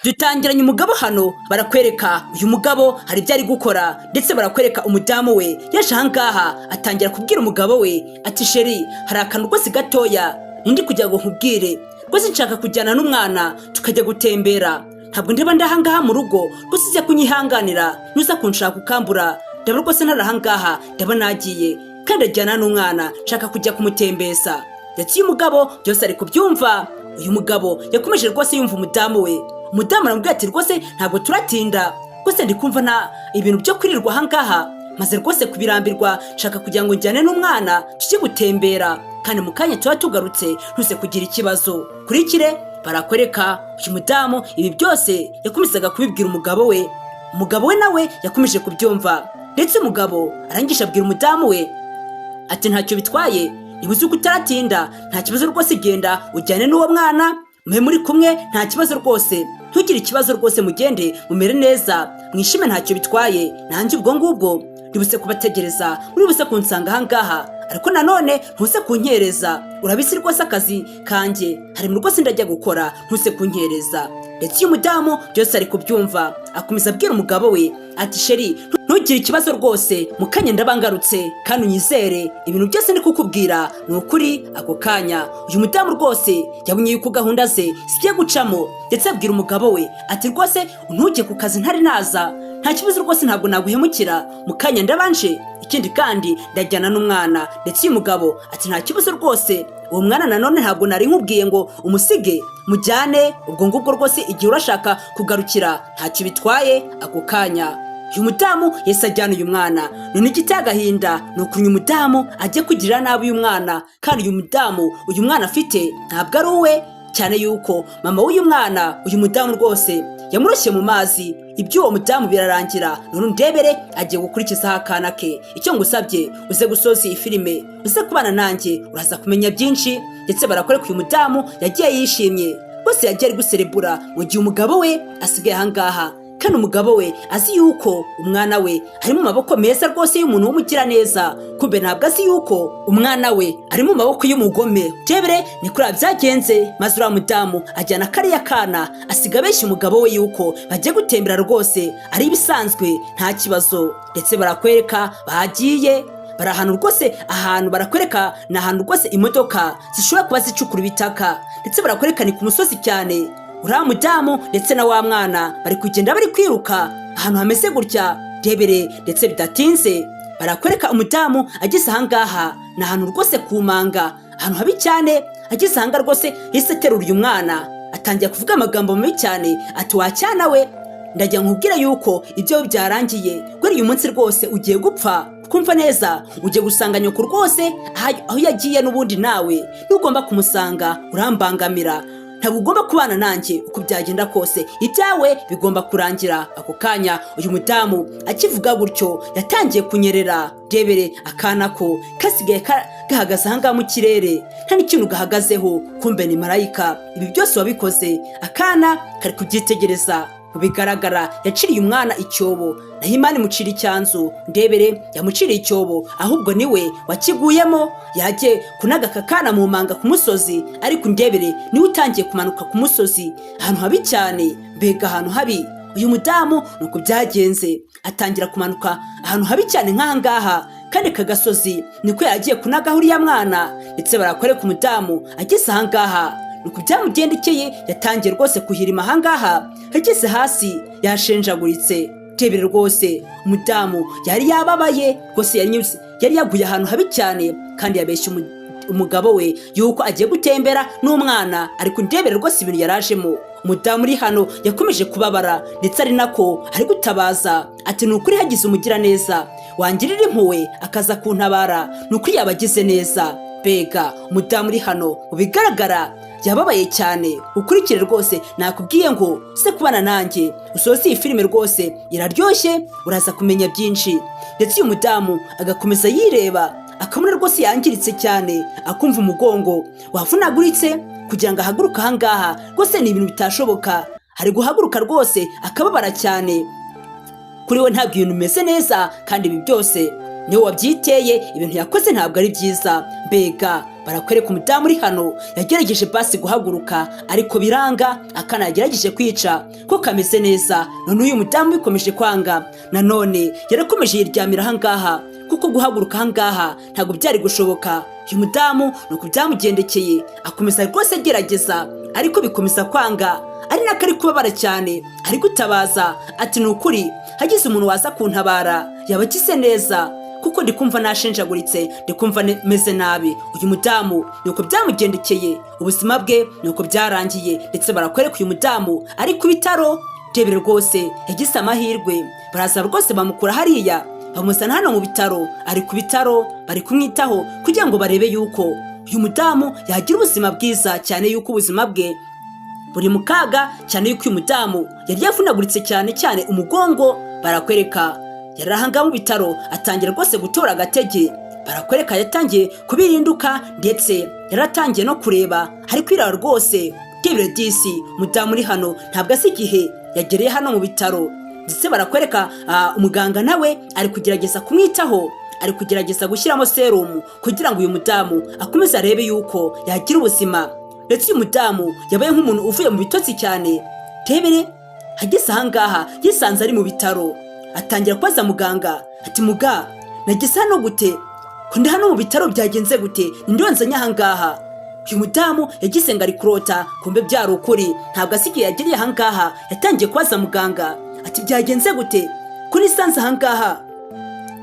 Dutangiranye umugabo hano, barakwereka uyu mugabo hari ibyo ari gukora, ndetse barakwereka umudamu we yaje ahangaha, atangira kubwira umugabo we ati: "Chéri, hari akantu rwose gatoya nindi kugira ngo nkubwire. Rwose nshaka kujyana n'umwana tukajya gutembera, ntabwo ndeba ndahangaha mu rugo. Rwose uze kunyihanganira, nuza kunshaka ukambura, ndaba rwose ntari ahangaha, ndaba nagiye kandi ajyana n'umwana, nshaka kujya kumutembeza." Ndetse uyu mugabo byose ari kubyumva. Uyu mugabo yakomeje rwose yumva umudamu we. Umudamu aramubwira ati: "Rwose ntabwo turatinda, rwose ndi kumva nta ibintu byo kwirirwa ahangaha maze rwose kubirambirwa, nshaka kugira ngo njyane n'umwana tujye gutembera, kandi mu kanya tuba tugarutse, ntuze kugira ikibazo." Kurikire, barakwereka uyu mudamu ibi byose yakomezaga kubibwira umugabo we. Umugabo we nawe yakomeje kubyumva, ndetse umugabo arangije abwira umudamu we ati: "Ntacyo bitwaye, niba uzi ko utaratinda, nta kibazo rwose, genda ujyane n'uwo mwana mube muri kumwe, nta kibazo rwose, ntugire ikibazo rwose, mugende mumere neza, mwishime, ntacyo bitwaye. Nanjye ubwo ngubwo ndibuse kubategereza, muri buse kunsanga ahangaha, ariko nanone ntuse kunkereza, urabizi rwose akazi kanjye hari mu rwose ndajya gukora, ntuse kunkereza." Ndetse uyu mudamu byose ari kubyumva, akomeza abwira umugabo we ati: "Chéri, ntugire ikibazo rwose, mu kanya ndabangarutse, kandi unyizere, ibintu byose ndi kukubwira ni ukuri." Ako kanya uyu mudamu rwose yabonye yuko gahunda ze zigiye gucamo, ndetse abwira umugabo we ati: "Rwose ntujye ku kazi ntari naza, nta kibazo rwose, ntabwo naguhemukira, mu kanya ndabanje, ikindi kandi ndajyana n'umwana." Ndetse uyu mugabo ati: "Nta kibazo rwose, uwo mwana nanone ntabwo nari nkubwiye ngo umusige, mujyane ubwo ngubwo rwose, igihe urashaka kugarukira ntacyo bitwaye." Ako kanya uyu mudamu yahise ajyana uyu mwana. None igiteye agahinda ni ukuntu uyu mudamu ajya kugirira nabi uyu mwana, kandi uyu mudamu uyu mwana afite ntabwo ari uwe, cyane yuko mama w'uyu mwana uyu mudamu rwose yamuroshye mu mazi, iby'uwo mudamu birarangira. None undebere agiye gukurikizaho akana ke. Icyo ngusabye, uze gusoza iyi filime, uze kubana nanjye, uraza kumenya byinshi. Ndetse barakwereka uyu mudamu yagiye yishimye rwose, yagiye ari guserebura mu gihe umugabo we asigaye ahangaha, kandi umugabo we azi yuko umwana we ari mu maboko meza rwose y'umuntu w'umugiraneza, kumbe ntabwo azi yuko umwana we ari mu maboko y'umugome. Jebere ni kuriya byagenze, maze uriya mudamu ajyana kariya kana, asiga abeshya umugabo we yuko bagiye gutembera, rwose ari ibisanzwe, nta kibazo. Ndetse barakwereka bagiye bari ahantu rwose, ahantu barakwereka ni ahantu rwose imodoka zishobora kuba zicukura ibitaka, ndetse barakwereka ni ku musozi cyane. Uriya mudamu ndetse na wa mwana bari kugenda bari kwiruka ahantu hameze gutya, rebere. Ndetse bidatinze barakwereka umudamu ageze ahangaha, ni ahantu rwose ku manga, ahantu habi cyane. Ageze ahangaha rwose yahise aterura uyu mwana, atangira kuvuga amagambo mabi cyane ati: "Wacyana we, ndajya nkubwira yuko ibyo byarangiye, guhera uyu munsi rwose ugiye gupfa, twumva neza, ugiye gusanga nyoko rwose aho yagiye n'ubundi, nawe ntugomba kumusanga, urambangamira, ntabwo ugomba kubana nanjye, uko byagenda kose ibyawe bigomba kurangira." Ako kanya uyu mudamu akivuga gutyo yatangiye kunyerera. Rebere akana ko kasigaye gahagaze ahangaha mu kirere, nta n'ikintu gahagazeho, kumbe ni marayika. Ibi byose wabikoze, akana kari kubyitegereza. Mu bigaragara yaciriye umwana icyobo, naho Imana imucira icyanzu. Ndebere, yamuciriye icyobo, ahubwo niwe wakiguyemo. Yagiye kunaga aka kana mu manga ku musozi, ariko ndebere niwe utangiye kumanuka ku musozi, ahantu habi cyane, mbega ahantu habi! Uyu mudamu nuko byagenze, atangira kumanuka ahantu habi cyane nk'aha ngaha, kandi aka gasozi niko yagiye kunagaho uriya mwana. Ndetse barakwereka umudamu ageze aha ngaha, nuko byamugendekeye, yatangiye rwose kuhirima aha ngaha, yageze hasi yashenjaguritse. Rebere rwose umudamu yari yababaye rwose, yari yaguye ahantu habi cyane, kandi yabeshye umugabo we yuko agiye gutembera n'umwana, ariko ndebere rwose ibintu yarajemo. Umudamu uri hano yakomeje kubabara, ndetse ari nako ari gutabaza ati: "Ni ukuri hagize umugiraneza wangirira impuhwe akaza kuntabara, ni ukuri yaba agize neza." Mbega umudamu uri hano, mu bigaragara yababaye cyane. Ukurikire rwose, nakubwiye ngo uze kubana nanjye usoze iyi filime, rwose iraryoshye, uraza kumenya byinshi. Ndetse uyu mudamu agakomeza yireba, akabona rwose yangiritse cyane, akumva umugongo wavunaguritse, kugira ngo ahaguruke ahangaha rwose ni ibintu bitashoboka. Ari guhaguruka rwose akababara cyane, kuri we ntabwo ibintu bimeze neza, kandi ibi byose niwe wabyiteye, ibintu yakoze ntabwo ari byiza. Mbega Barakwereka umudamu uri hano yagerageje basi guhaguruka, ariko biranga. Akana yagerageje kwica ko kameze neza. None uyu mudamu bikomeje kwanga, nanone yarakomeje yiryamira ahangaha, kuko guhaguruka ahangaha ntabwo byari gushoboka. Uyu mudamu ni uku byamugendekeye. Akomeza rwose agerageza, ariko bikomeza kwanga, ari nako ari kubabara cyane, ari gutabaza ati: "Ni ukuri hagize umuntu waza kuntabara yaba akize neza, kuko ndi kumva nashenjaguritse, ndi kumva meze nabi." Uyu mudamu ni uko byamugendekeye, ubuzima bwe ni uko byarangiye. Ndetse barakwereka uyu mudamu ari ku bitaro. Rebere rwose, yagize amahirwe, baraza rwose bamukura hariya, bamuzana hano mu bitaro. Ari ku bitaro, bari kumwitaho kugira ngo barebe yuko uyu mudamu yagira ubuzima bwiza, cyane yuko ubuzima bwe buri mu kaga, cyane yuko uyu mudamu yari yavunaguritse cyane cyane umugongo. Barakwereka yari ahangaha mu bitaro, atangira rwose gutora agatege. Barakwereka yatangiye kubirinduka, ndetse yaratangiye no kureba, ari kwirara rwose. Rebere disi, umudamu uri hano ntabwo azi igihe yagereye hano mu bitaro. Ndetse barakwereka umuganga nawe ari kugerageza kumwitaho, ari kugerageza gushyiramo serumu kugira ngo uyu mudamu akomeze arebe yuko yagira ubuzima. Ndetse uyu mudamu yabaye nk'umuntu uvuye mu bitotsi cyane. Rebere, ageze ahangaha yisanze ari mu bitaro, atangira kubaza muganga ati: "Muga, nageze hano gute? Ko ndi hano mu bitaro, byagenze gute? Ninde wanzanye ahangaha?" Uyu mudamu yagize ngo ari kurota, kumbe byari ukuri. Ntabwo azi igihe yageriye ahangaha. Yatangiye kubaza muganga ati: "Byagenze gute ko nisanze ahangaha,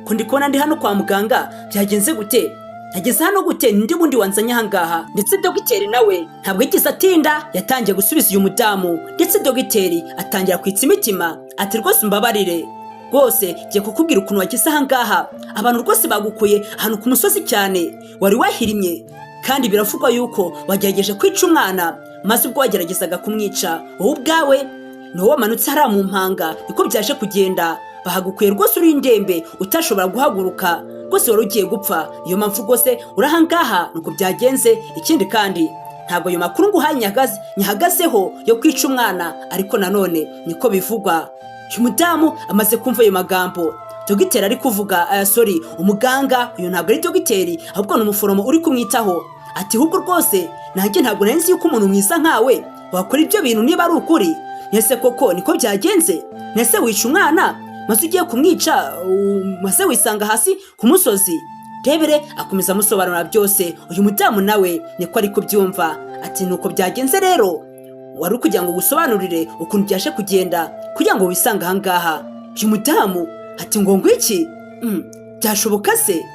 ko ndi kubona ndi hano kwa muganga? Byagenze gute? Nageze hano gute? Ninde bundi wanzanye ahangaha?" Ndetse dogiteri nawe ntabwo yigeze atinda, yatangiye gusubiza uyu mudamu. Ndetse dogiteri atangira kwitsa imitima ati: "Rwose umbabarire, rwose ngiye kukubwira ukuntu wageze ahangaha. Abantu rwose bagukuye ahantu ku musozi cyane, wari wahirimye, kandi biravugwa yuko wagerageje kwica umwana, maze ubwo wageragezaga kumwica, wowe ubwawe ni wowe wamanutse hariya mu mpanga. Niko byaje kugenda, bahagukuye rwose uri indembe, utashobora guhaguruka, rwose wari ugiye gupfa. Niyo mpamvu rwose uri ahangaha, nuko byagenze. Ikindi kandi, ntabwo ayo makuru nguhaye nyahagazeho yo kwica umwana, ariko nanone niko bivugwa." Uyu mudamu amaze kumva ayo magambo dogiteri ari kuvuga, sorry, umuganga, uyu ntabwo ari dogiteri, ahubwo ni umuforomo uri kumwitaho, ati: "Ahubwo rwose nanjye ntabwo nari nzi yuko umuntu mwiza nkawe wakora ibyo bintu. Niba ari ukuri, ese koko niko byagenze? Nese wica umwana, maze ugiye kumwica, maze wisanga hasi ku musozi?" Rebere, akomeza amusobanura byose. Uyu mudamu nawe niko ari kubyumva, ati: "Nuko byagenze rero, wari kugira ngo gusobanurire ukuntu byaje kugenda kugira ngo wisange ahangaha." Uyu mudamu ati: "Ngo ngwiki? Byashoboka se?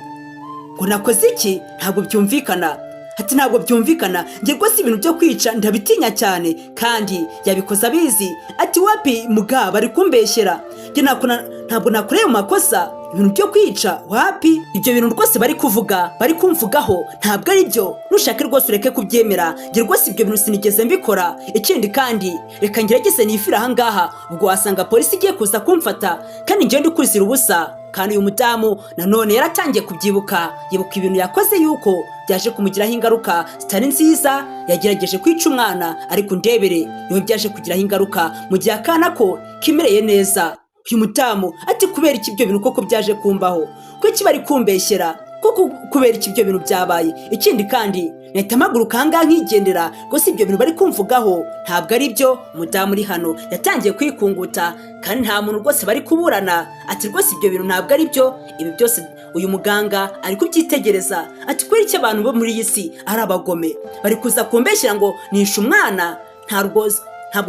Ngo nakoze iki? Ntabwo byumvikana." Ati: "Ntabwo byumvikana, njye rwose ibintu byo kwica ndabitinya cyane, kandi yabikoze abizi." Ati: "Wapi muga, bari kumbeshyera, njye ntabwo nakoreye mu makosa, ibintu byo kwica wapi. Ibyo bintu rwose bari kuvuga, bari kumvugaho, ntabwo ari byo. Nushake rwose ureke kubyemera, njye rwose ibyo bintu sinigeze mbikora. Ikindi kandi, reka ngerageze nifire ahangaha, ubwo wasanga polisi igiye kuza kumfata, kandi njyewe ndi kuzira ubusa." Kandi uyu mudamu nanone yaratangiye kubyibuka, yibuka ibintu yakoze yuko byaje kumugiraho ingaruka zitari nziza. Yagerageje kwica umwana, ariko ndebere niwe byaje kugiraho ingaruka, mu gihe akana ko kimereye neza. Uyu mudamu ati: "Kubera iki ibyo bintu koko byaje kumbaho? Kuki bari kumbeshyera koko? Kubera iki ibyo bintu byabaye? Ikindi kandi, nahita mpaguruka ahangaha nkigendera rwose, ibyo bintu bari kumvugaho ntabwo ari byo." Umudamu uri hano yatangiye kwikunguta, kandi nta muntu rwose bari kuburana, ati: "Rwose ibyo bintu ntabwo ari byo." Ibi byose uyu muganga ari kubyitegereza, ati: "Kubera icyo abantu bo muri iyi si ari abagome, bari kuza kumbeshyira ngo nishe umwana? Ntabwo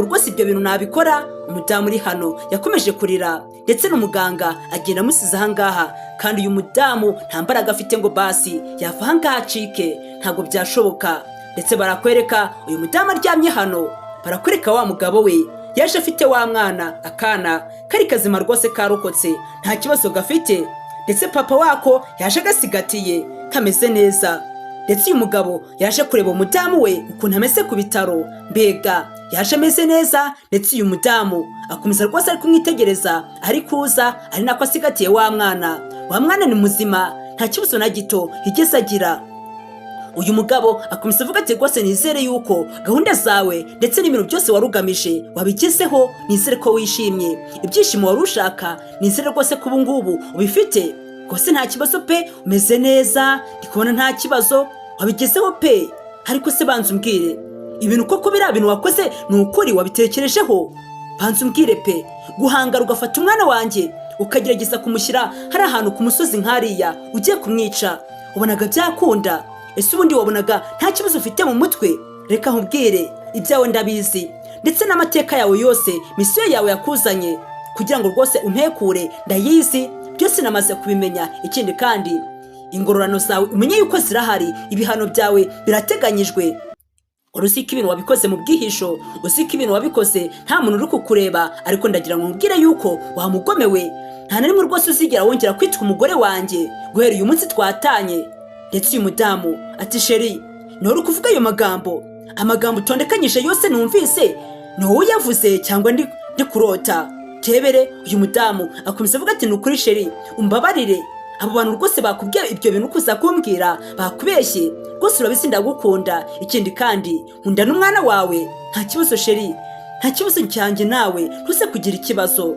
rwose ibyo bintu nabikora." Umudamu uri hano yakomeje kurira, ndetse n'umuganga agenda amusize ahangaha. Kandi uyu mudamu nta mbaraga afite ngo basi yava ahangaha acike, ntabwo byashoboka. Ndetse barakwereka uyu mudamu aryamye hano, barakwereka wa mugabo we yaje afite wa mwana. Akana kari kazima rwose, karokotse, nta kibazo gafite. Ndetse papa wako yaje agasigatiye, kameze neza. Ndetse uyu mugabo yaje kureba umudamu we ukuntu ameze ku bitaro. Mbega yaje ameze neza! Ndetse uyu mudamu akomeza rwose ari kumwitegereza, ari kuza, ari nako asigatiye wa mwana. Wa mwana ni muzima, nta kibazo na gito yigeze agira. Uyu mugabo akomeza avuga ati: "Rwose nizere yuko gahunda zawe ndetse n'ibintu byose wari ugamije wabigezeho. Nizere ko wishimye, ibyishimo wari ushaka nizere rwose ko ubu ngubu ubifite. Rwose nta kibazo pe, umeze neza, ndi kubona nta kibazo." Wabigezeho pe. Ariko se banza umbwire ibintu koko, biriya bintu wakoze ni ukuri wabitekerejeho? Banza umbwire pe. Guhangara ugafata umwana wanjye ukagerageza kumushyira hari ahantu ku musozi nk'hariya ugiye kumwica, wabonaga byakunda? Ese ubundi wabonaga nta kibazo ufite mu mutwe? Reka nkubwire, ibyawe ndabizi, ndetse n'amateka yawe yose. Mission yawe yakuzanye kugira ngo rwose umpekure ndayizi, byose namaze kubimenya. Ikindi kandi, ingororano zawe umenye yuko zirahari, ibihano byawe birateganyijwe. Wari uzi ko ibintu wabikoze mu bwihisho, uzi ko ibintu wabikoze nta muntu uri kukureba, ariko ndagira ngo nkubwire yuko wamugomewe, nta na rimwe rwose uzigera wongera kwitwa umugore wanjye. Guhera uyu munsi twatanye. Ndetse uyu mudamu ati: "Chéri, ni uri kuvuga ayo magambo? Amagambo utondekanyije yose numvise, ni wowe uyavuze cyangwa ndi kurota?" Tebere, uyu mudamu akomeza avuga ati: "Ni ukuri chéri, umbabarire. Abo bantu rwose bakubwiye ibyo bintu kuza kumbwira bakubeshye rwose. Urabizi ndagukunda, ikindi kandi nkunda n'umwana wawe. Nta kibazo chéri, nta kibazo cyanjye nawe, ntuze kugira ikibazo."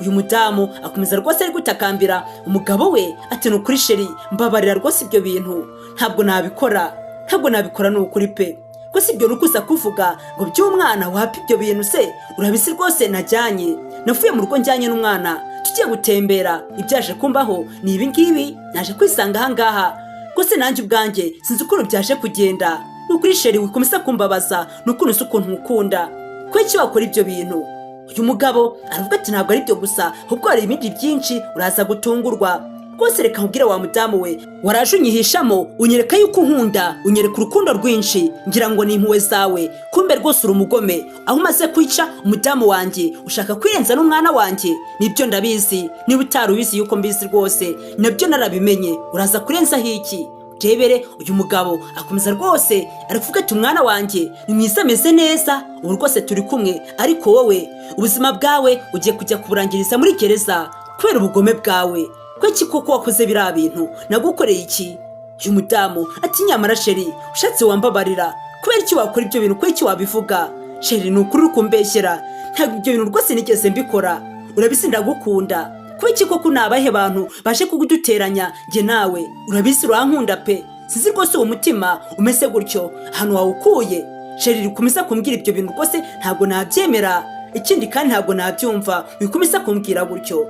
Uyu mudamu akomeza rwose ari gutakambira umugabo we ati: "Ni ukuri chéri, mbabarira rwose, ibyo bintu ntabwo nabikora, ntabwo nabikora, ni ukuri pe. Rwose ibyo uri kuvuga ngo by'umwana, wapa ibyo bintu se? Urabizi rwose najyanye, navuye mu rugo njyanye n'umwana tugiye gutembera. Ibyaje kumbaho ni ibi ngibi, naje kwisanga ahangaha. Rwose nanjye ubwanjye sinzi ukuntu byaje kugenda. Ni ukuri chéri, wikomeza kumbabaza, ni ukuntu uzi ukuntu nkukunda, kuki wakora ibyo bintu?" Uyu mugabo aravuga ati: "Ntabwo ari byo gusa, ahubwo hari ibindi byinshi, uraza gutungurwa rwose. Reka nkubwire wa mudamu we, waraje unyihishamo, unyereka yuko unkunda, unyereka urukundo rwinshi, ngira ngo ni impuhwe zawe, kumbe rwose uri umugome. Aho umaze kwica umudamu wanjye, ushaka kwirenza n'umwana wanjye. Nibyo ndabizi, niba utari ubizi yuko mbizi rwose, nabyo narabimenye. Uraza kurenzaho iki?" Rebere, uyu mugabo akomeza rwose ari kuvuga ati: "Umwana wanjye ni mwiza, ameze neza, ubu rwose turi kumwe, ariko wowe ubuzima bwawe ugiye kujya kuburangiriza muri gereza kubera ubugome bwawe. Kuki koko wakoze biriya bintu? Nagukoreye iki?" Uyu mudamu ati: "Nyamara chéri, ushatse wambabarira. Kubera iki wakora ibyo bintu? Kubera iki wabivuga? Chéri, ni ukuri uri kumbeshyera, ntabwo ibyo bintu rwose nigeze mbikora. Urabizi ndagukunda. Kubera iki koko? Ni abahe bantu baje kuguduteranya njye nawe? Urabizi urankunda pe. Sinzi rwose uwo mutima umeze gutyo ahantu wawukuye. Chéri, ukomeza kumbwira ibyo bintu rwose ntabwo nabyemera, ikindi kandi ntabwo nabyumva, wikomeza kumbwira gutyo."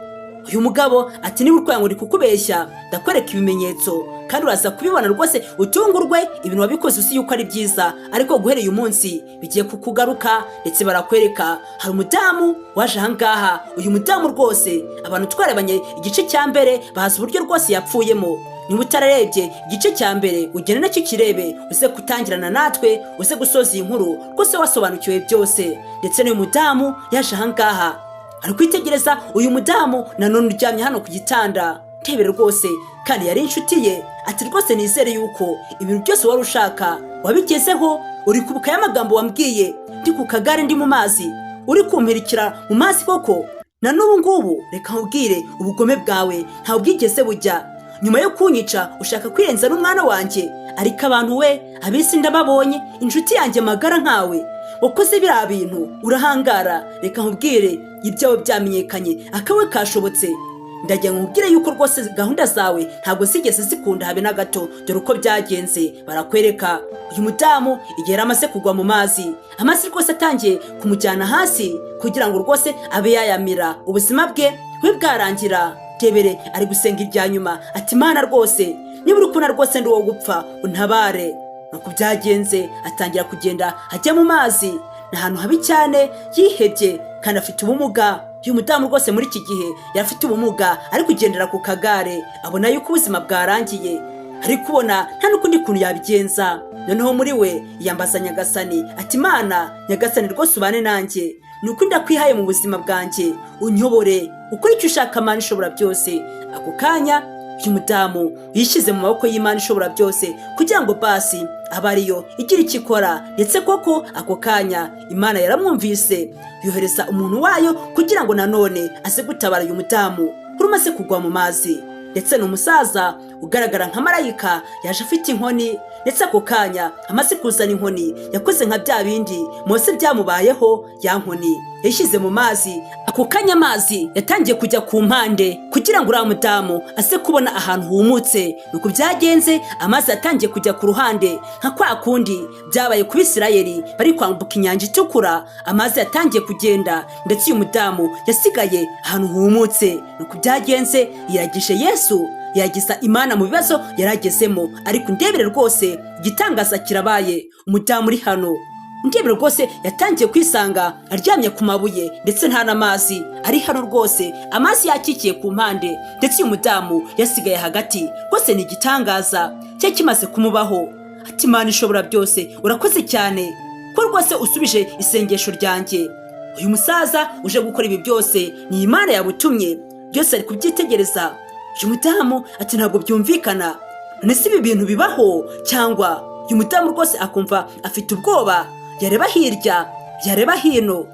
Uyu mugabo ati: "Niba urwaye ngo uri kukubeshya, ndakwereka ibimenyetso kandi uraza kubibona rwose utungurwe. Ibintu wabikoze uzi yuko ari byiza, ariko guhera uyu munsi bigiye kukugaruka." Ndetse barakwereka hari umudamu waje ahangaha. Uyu mudamu rwose abantu twarebanye igice cya mbere bazi uburyo rwose yapfuyemo. Niba utararebye igice cya mbere, ugende nacyo kirebe, uze gutangirana natwe, uze gusoza iyi nkuru rwose wasobanukiwe byose. Ndetse n'uyu mudamu yaje ahangaha ari kwitegereza uyu mudamu nanone uryamye hano ku gitanda. Tebere rwose, kandi yari inshuti ye. Ati: "Rwose nizere yuko ibintu byose wari ushaka wabigezeho. Uri kubuka y'amagambo wambwiye ndi ku kagare, ndi mu mazi, uri kumpirikira mu mazi koko? Na n'ubu ngubu reka nkubwire, ubugome bwawe ntawe bwigeze bujya. Nyuma yo kunyica ushaka kwirenza n'umwana wanjye. Ariko abantu we, ab'isi ndababonye, inshuti yanjye magara nkawe wakoze biriya bintu urahangara. Reka nkubwire, ibyawe byamenyekanye, akawe kashobotse. Ndagira ngo nkubwire yuko rwose gahunda zawe ntabwo zigeze zikunda habe na gato. Dore uko byagenze." Barakwereka uyu mudamu igihe yari amaze kugwa mu mazi, amazi rwose atangiye kumujyana hasi kugira ngo rwose abe yayamira, ubuzima bwe bube bwarangira. Tebere, ari gusenga irya nyuma ati: "Mana rwose, niba uri kubona rwose ndi uwo gupfa, untabare." Nuko byagenze, atangira kugenda ajya mu mazi. Ni ahantu habi cyane, yihebye kandi afite ubumuga. Uyu mudamu rwose muri iki gihe yari afite ubumuga, ari kugendera ku kagare. Abona yuko ubuzima bwarangiye, ari kubona nta n'ukundi kuntu yabigenza. Noneho muri we yambaza Nyagasani ati: "Mana Nyagasani, rwose ubane nanjye, ni uko ndakwihaye mu buzima bwanjye, unyobore, ukore icyo ushaka, Mana ishobora byose." Ako kanya uyu mudamu yishyize mu maboko y'Imana ishobora byose kugira ngo basi abe ariyo igira icyo ikora. Ndetse koko ako kanya Imana yaramwumvise, yohereza umuntu wayo kugira ngo nanone aze gutabara uyu mudamu wari umaze kugwa mu mazi. Ndetse ni umusaza ugaragara nka marayika, yaje afite inkoni. Ndetse ako kanya amaze kuzana inkoni, yakoze nka bya bindi Mose byamubayeho. Ya nkoni yayishyize mu mazi, ako kanya amazi yatangiye kujya ku mpande kugira ngo uriya mudamu aze kubona ahantu humutse. Nuko byagenze, amazi yatangiye kujya ku ruhande nka kwa kundi byabaye ku Bisirayeli bari kwambuka Inyanja Itukura. Amazi yatangiye kugenda, ndetse uyu mudamu yasigaye ahantu humutse. Nuko byagenze, yiragije Yesu, yagiza Imana mu bibazo yaragezemo. Ariko ndebere rwose, igitangaza kirabaye. Umudamu uri hano, ndebere rwose, yatangiye kwisanga aryamye ku mabuye, ndetse nta n'amazi ari hano rwose. Amazi yakikiye ku mpande, ndetse uyu mudamu yasigaye hagati. Rwose ni igitangaza cye kimaze kumubaho. Ati: "Imana ishobora byose, urakoze cyane ko rwose usubije isengesho ryanjye." Uyu musaza uje gukora ibi byose ni Imana yabutumye, byose ari kubyitegereza. Uyu mudamu ati: "Ntabwo byumvikana, none se ibi bintu bibaho cyangwa?" Uyu mudamu rwose akumva afite ubwoba, yareba hirya, yareba hino,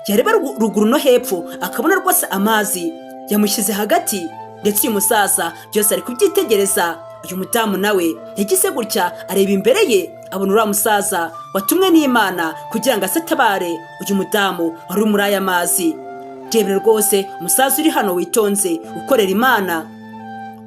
yareba ruguru no hepfo, akabona rwose amazi yamushyize hagati. Ndetse uyu musaza byose ari kubyitegereza. Uyu mudamu nawe yagize gutya areba imbere ye, abona uriya musaza watumwe n'Imana kugira ngo aze atabare uyu mudamu wari uri muri aya mazi. Rebere rwose, umusaza uri hano witonze, ukorera Imana,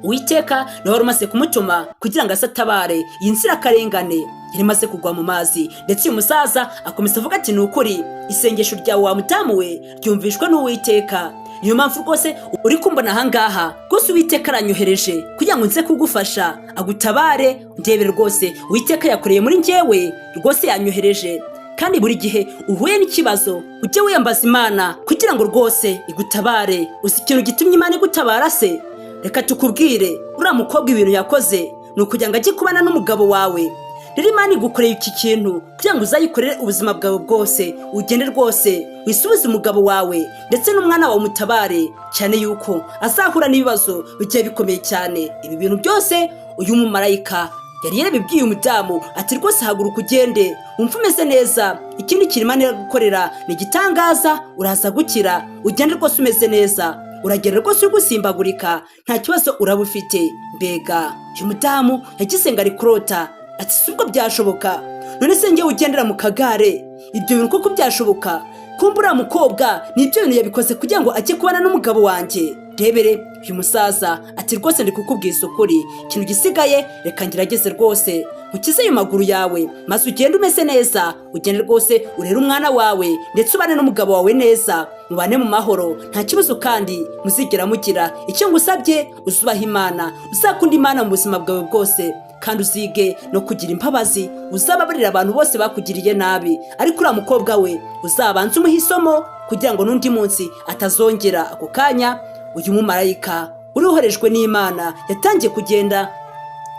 Uwiteka nawe wari umaze kumutuma kugira ngo aze atabare iyi nzirakarengane yari imaze kugwa mu mazi. Ndetse uyu musaza akomeza avuga ati: "Ni ukuri isengesho ryawe, wa mudamu we, ryumvishwe n'Uwiteka. Niyo mpamvu rwose uri kumbona ahangaha. Rwose Uwiteka aranyohereje kugira ngo nze kugufasha, agutabare. Ndebere rwose, Uwiteka yakoreye muri njyewe, rwose yanyohereje. Kandi buri gihe uhuye n'ikibazo ujye wiyambaza Imana kugira ngo rwose igutabare. Uzi ikintu gitumye Imana igutabara se? Reka tukubwire. Uriya mukobwa ibintu yakoze ni ukugira ngo ajye kubana n'umugabo wawe. Rero Imana igukoreye iki kintu kugira ngo uzayikorere ubuzima bwawe bwose. Ugende rwose wisubize umugabo wawe, ndetse n'umwana wawe umutabare, cyane yuko azahura n'ibibazo bigiye bikomeye cyane." Ibi bintu byose uyu mumarayika yari yarabibwiye umudamu, ati: "Rwose haguruka ugende, wumve umeze neza. Ikindi kintu Imana iragukorera ni igitangaza, uraza gukira, ugende rwose umeze neza, uragenda rwose uri gusimbagurika, nta kibazo uraba ufite." Mbega, uyu mudamu yagize ngo ari kurota, ati: "Si ubwo byashoboka? None se njyewe ugendera mu kagare, ibyo bintu koko byashoboka? Kumva uriya mukobwa ni ibyo bintu yabikoze kugira ngo ajye kubana n'umugabo wanjye?" Rebere, uyu musaza ati: "Rwose ndi kukubwiza ukuri. Ikintu gisigaye, reka ngerageze rwose ukize ayo maguru yawe, maze ugende umeze neza. Ugende rwose urere umwana wawe, ndetse ubane n'umugabo wawe neza, mubane mu mahoro, nta kibazo kandi muzigera mugira. Icyo ngusabye, uzubaha Imana, uzakunda Imana mu buzima bwawe bwose, kandi uzige no kugira imbabazi, uzababarira abantu bose bakugiriye nabi. Ariko uriya mukobwa we uzabanze umuhe isomo kugira ngo n'undi munsi atazongera." Ako kanya uyu mumarayika uruhorejwe n'Imana yatangiye kugenda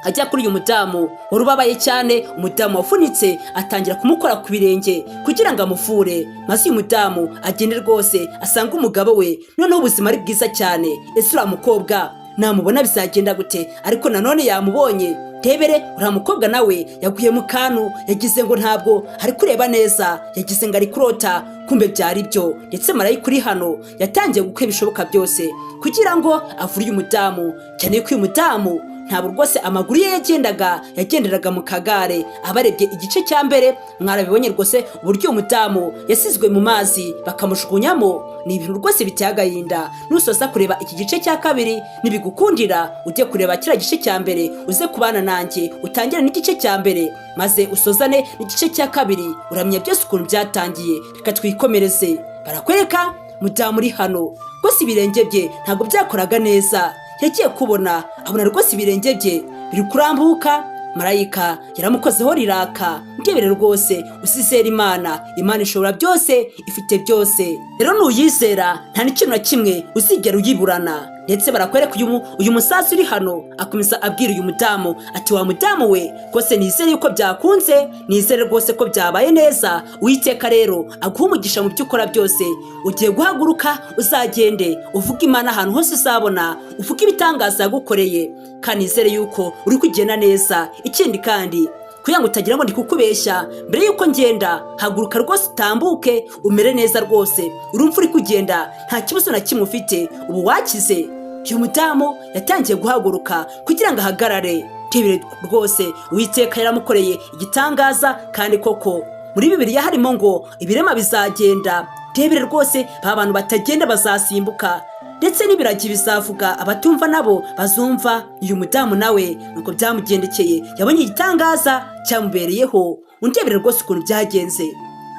ajya kuri uyu mudamu wari ubabaye cyane, umudamu wafunitse, atangira kumukora ku birenge kugira ngo amuvure, maze uyu mudamu agende rwose asange umugabo we, noneho ubuzima ari bwiza cyane. Ese uriya mukobwa namubona bizagenda gute? Ariko nanone yamubonye. Rebere, uriya mukobwa nawe yaguye mu kantu, yagize ngo ntabwo ari kureba neza, yagize ngo ari kurota, kumbe byari byo. Ndetse marayika uri hano yatangiye gukora ibishoboka byose kugira ngo avure uyu mudamu, cyane ko uyu mudamu ntabwo rwose amaguru ye yagendaga, yagenderaga mu kagare. Abarebye igice cya mbere mwarabibonye rwose uburyo uyu mudamu yasizwe mu mazi bakamujugunyamo. Ni ibintu rwose biteye agahinda. Nusoza kureba iki gice cya kabiri, nibigukundira ujye kureba kiriya gice cya mbere, uze kubana nanjye, utangire n'igice cya mbere maze usozane n'igice cya kabiri, uramenya byose ukuntu byatangiye. Reka twikomereze. Barakwereka mudamu uri hano, rwose ibirenge bye ntabwo byakoraga neza. Yagiye kubona abona rwose ibirenge bye biri kurambuka, marayika yaramukozeho riraka. Ndebere rwose, usizera Imana, Imana ishobora byose, ifite byose. Rero nuyizera nta n'ikintu na kimwe uzigera uyiburana. Ndetse barakwereka uyu musaza uri hano akomeza abwira uyu mudamu ati: "Wa mudamu we, rwose nizere yuko byakunze, nizere rwose ko byabaye neza. Uwiteka rero aguha umugisha mu byo ukora byose. Ugiye guhaguruka uzagende uvuge Imana ahantu hose uzabona, uvuge ibitangaza yagukoreye, kandi nizere yuko uri kugenda neza. Ikindi kandi, kugira ngo utagira ngo ndi kukubeshya, mbere yuko ngenda, haguruka rwose utambuke, umere neza rwose. Urumva uri kugenda, nta kibazo na kimwe ufite, ubu wakize." Uyu mudamu yatangiye guhaguruka kugira ngo ahagarare. Tebere rwose, Uwiteka yaramukoreye igitangaza. Kandi koko muri Bibiliya harimo ngo ibirema bizagenda. Tebere rwose, ba bantu batagenda bazasimbuka, ndetse n'ibiragi bizavuga, abatumva nabo bazumva. Uyu mudamu nawe nuko byamugendekeye, yabonye igitangaza cyamubereyeho. Undebere rwose ukuntu byagenze.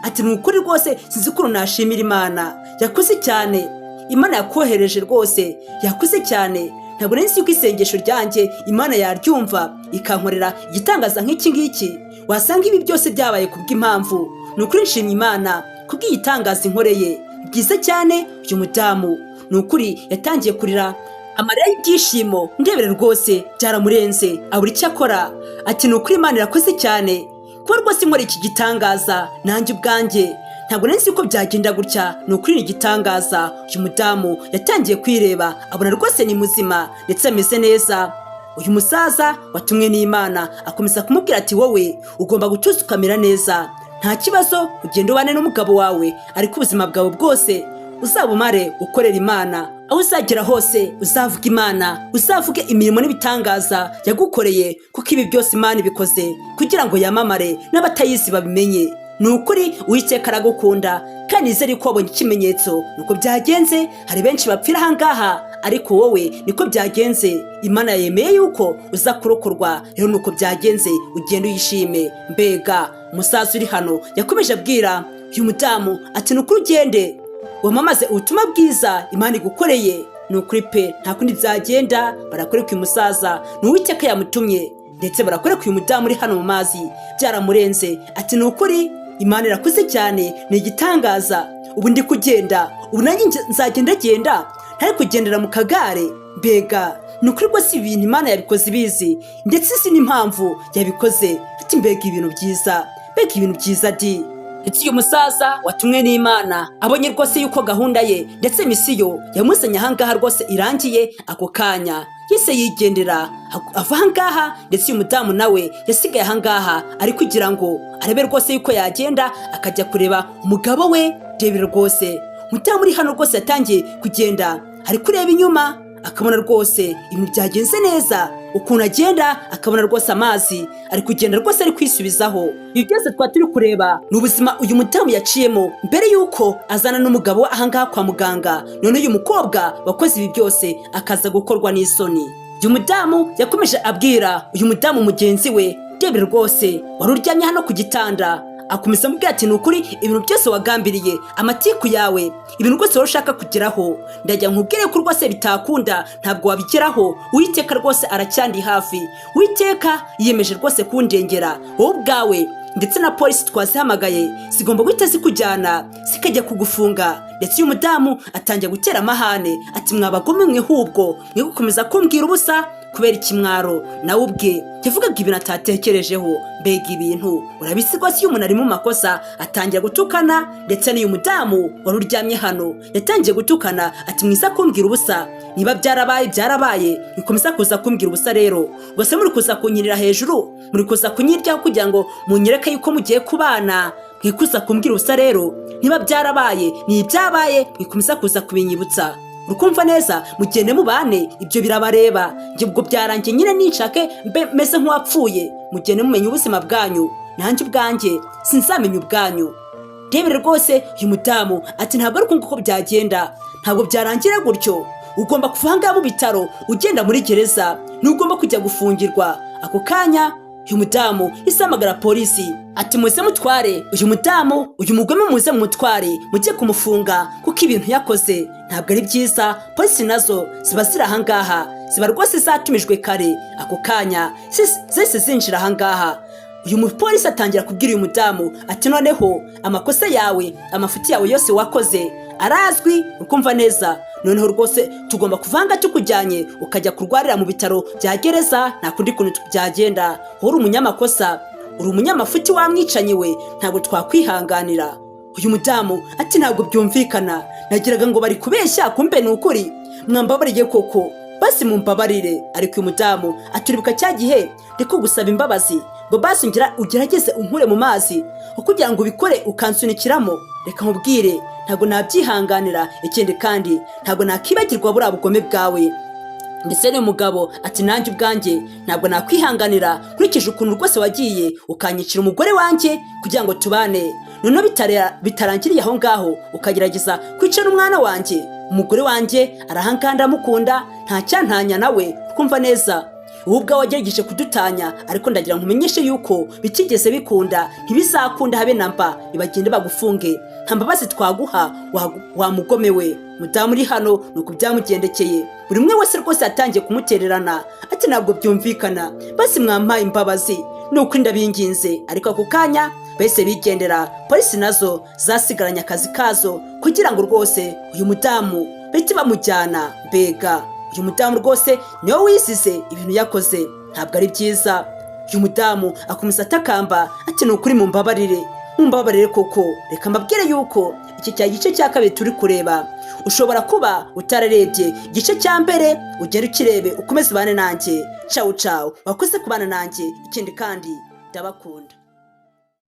Ati: "Ni ukuri rwose sinzi ukuntu nashimira Imana. Yakoze cyane, Imana yakohereje rwose, yakoze cyane. Ntabwo nari nzi yuko isengesho ryanjye Imana yaryumva ikankorera igitangaza nk'iki ngiki. Wasanga ibi byose byabaye kubw'impamvu. Ni ukuri nshimye Imana kubw'igitangaza inkoreye." Byiza cyane. Uyu mudamu ni ukuri yatangiye kurira amarira y'ibyishimo. Ndebere rwose, byaramurenze, abura icyo akora. Ati: "Ni ukuri Imana irakoze cyane kuba rwose inkora iki gitangaza. Nanjye ubwanjye ntabwo nari nzi ko byagenda gutya. Ni ukuri ni igitangaza." Uyu mudamu yatangiye kwireba, abona rwose ni muzima ndetse ameze neza. Uyu musaza watumwe n'Imana akomeza kumubwira ati: "Wowe ugomba gutuza ukamera neza, nta kibazo, ugenda ubane n'umugabo wawe, ariko ubuzima bwawe bwose uzabumare ukorera Imana. Aho uzagera hose uzavuga Imana, uzavuge imirimo n'ibitangaza yagukoreye, kuko ibi byose Imana ibikoze kugira ngo yamamare n'abatayizi babimenye. Ni ukuri Uwiteka aragukunda, kandi nizere ko wabonye ikimenyetso nuko byagenze. Hari benshi bapfira ahangaha, ariko wowe niko byagenze, Imana yemeye yuko uza kurokorwa. Rero nuko byagenze, ugenda uyishime." Mbega umusaza uri hano yakomeje abwira uyu mudamu ati: "Ni ukuri ugende wamamaze ubutumwa bwiza Imana igukoreye. Ni ukuri pe, nta kundi byagenda." Barakwereka uyu musaza ni Uwiteka yamutumye, ndetse barakwereka uyu mudamu uri hano mu mazi, byaramurenze. Ati: "Ni ukuri Imana irakuze cyane, ni igitangaza. Ubu ndi kugenda, ubu nanjye nzagenda genda ntari kugendera mu kagare. Mbega ni ukuri rwose, ibintu Imana yabikoze ibizi, ndetse si n'impamvu yabikoze." Ati: "Mbega ibintu byiza, mbega ibintu byiza di!" Ndetse uyu musaza watumwe n'Imana abonye rwose yuko gahunda ye ndetse mission yamuzanye ahangaha rwose irangiye, ako kanya yise yigendera, ava ahangaha. Ndetse uyu mudamu nawe yasigaye ahangaha ari kugira ngo arebe rwose yuko yagenda akajya kureba umugabo we. Rebera rwose, umudamu uri hano rwose yatangiye kugenda, ari kureba inyuma akabona rwose ibintu byagenze neza. Ukuntu agenda akabona rwose amazi ari kugenda rwose ari kwisubizaho. Ibi byose twaba turi kureba ni ubuzima uyu mudamu yaciyemo mbere y'uko azana n'umugabo we ahangaha kwa muganga, none uyu mukobwa wakoze ibi byose akaza gukorwa n'isoni. Uyu mudamu yakomeje abwira uyu mudamu mugenzi we, rebera rwose, wari uryamye hano ku gitanda, akomeza amubwira ati: "Ni ukuri ibintu byose wagambiriye, amatiku yawe, ibintu rwose wari ushaka kugeraho, ndajya nkubwire ko rwose bitakunda, ntabwo wabigeraho. Uwiteka rwose aracyandi hafi, Uwiteka yiyemeje rwose kundengera. Wowe ubwawe ndetse na polisi twazihamagaye, zigomba guhita zikujyana zikajya kugufunga." Ndetse uyu mudamu atangira gutera amahane ati: "Mwabagome mwe, hubwo mwe gukomeza kumbwira ubusa kubera ikimwaro." Nawe ubwe yavugaga ibintu atatekerejeho. Mbega ibintu! Urabizi rwose, iyo umuntu ari mu makosa atangira gutukana. Ndetse n'uyu mudamu wari uryamye hano yatangiye gutukana ati: "Mwiza kumbwira ubusa, niba byarabaye byarabaye, nikomeza kuza kumbwira ubusa. Rero gusa muri kuza kunyirira hejuru, muri kuza kunyiryaho kugira ngo munyereke yuko mugiye kubana. Mwikuza kumbwira ubusa rero, niba byarabaye ni ibyabaye, mwikomeza kuza kubinyibutsa. Urukumva neza? Mugende mubane, ibyo birabareba. Njye ubwo byarangiye nyine, ninshake mbe meze nk'uwapfuye. Mugende mumenye ubuzima bwanyu, nanjye ubwanjye sinzamenya ubwanyu." Rebere rwose, uyu mudamu ati: "Ntabwo ari uko byagenda, ntabwo byarangira gutyo. Ugomba kuva ahangaha mu bitaro ugenda muri gereza, ntugomba kujya gufungirwa." Ako kanya uyu mudamu isamagara polisi ati: "Muze mutware uyu mudamu, uyu mugome, muze mumutware mujye kumufunga, kuko ibintu yakoze ntabwo ari byiza." Polisi nazo ziba ziri ahangaha, ziba rwose zatumijwe kare. Ako kanya zose zinjira ahangaha. Uyu mupolisi atangira kubwira uyu mudamu ati: "Noneho amakosa yawe, amafuti yawe yose wakoze arazwi, ukumva neza? Noneho rwose tugomba kuvanga tukujyanye ukajya kurwarira mu bitaro bya gereza. Nta kundi kuntu byagenda. Wowe uri umunyamakosa, uri umunyamafuti, wamwicanyi we, ntabwo twakwihanganira." Uyu mudamu ati: "Ntabwo byumvikana, nagiraga ngo bari kubeshya, kumbe ni ukuri. Mwambabariye koko, basi mumbabarire." Ariko uyu mudamu aturibuka cya gihe ndi kugusaba imbabazi ngo basi ugerageze unkure mu mazi, kugira ngo ubikore ukansunikiramo. Reka nkubwire, ntabwo nabyihanganira. Ikindi kandi ntabwo nakibagirwa buriya bugome bwawe." Ndetse n'uyu mugabo ati: "Nanjye ubwanjye ntabwo nakwihanganira, nkurikije ukuntu rwose wagiye ukanyicira umugore wanjye kugira ngo tubane, noneho bitarangiriye aho ngaho, ukagerageza kwicara umwana wanjye. Umugore wanjye arahangaha, ndamukunda, nta cyantanya nawe, twumva neza. Wowe ubwawe wagerageje kudutanya, ariko ndagira ngo umenyeshe yuko bitigeze bikunda, ntibizakunda habe na mba. Nibagende bagufunge, nta mbabazi twaguha wa mugome we." Mudamu uri hano ni uku byamugendekeye. Buri umwe wese rwose yatangiye kumutererana, ati: "Ntabwo byumvikana, basi mwampaye imbabazi, ni uko ndabinginze." Ariko ako kanya bahise bigendera. Polisi nazo zasigaranye akazi kazo kugira ngo rwose uyu mudamu bahite bamujyana. Mbega uyu mudamu rwose niwe wisize ibintu yakoze, ntabwo ari byiza. Uyu mudamu akomeza atakamba ati: "Ni ukuri mumbabarire, mumbabarire koko." Reka mbabwire yuko iki cya gice cya kabiri turi kureba. Ushobora kuba utararebye igice cya mbere, ugere ukirebe, ukomeze ubane nanjye. Cawu cawu, wakoze kubana nanjye. Ikindi kandi ndabakunda.